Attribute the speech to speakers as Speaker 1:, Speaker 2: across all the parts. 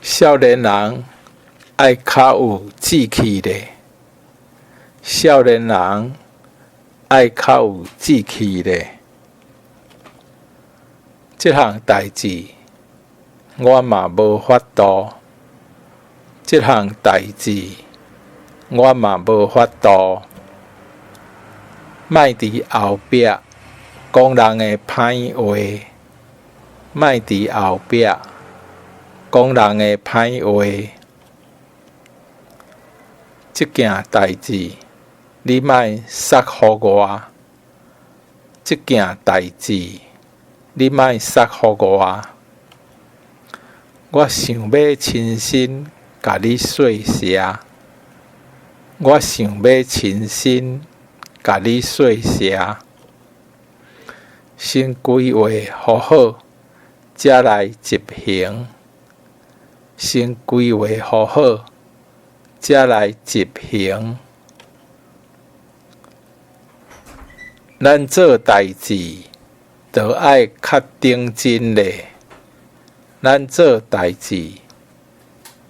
Speaker 1: 少年人愛較有志氣咧，少年人愛較有志氣咧。這項代誌我嘛無法度，這項代誌我嘛無法度。莫佇後壁講人的歹話，莫佇後壁講人的歹話。這件代誌你莫捒予我，這件代誌你莫捒予我。我想欲親身共你說謝，我想欲親身共你說謝。先規劃予好，才來執行。先規劃予好，才來執行。咱做代誌，著愛較認真咧。咱做代誌，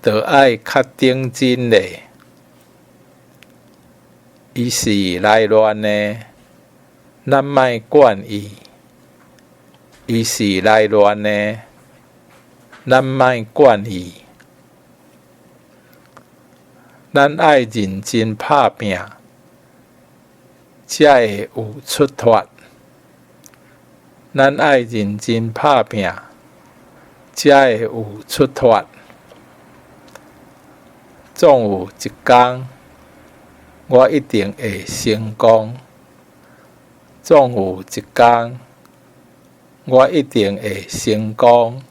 Speaker 1: 著愛較認真咧。伊是來亂的，咱莫管伊。伊是來亂的，咱莫管伊。咱愛認真拍拚，才會有出脫。咱愛認真拍拚，才會有出脫。總有一工，我一定會成功。總有一工，我一定會成功。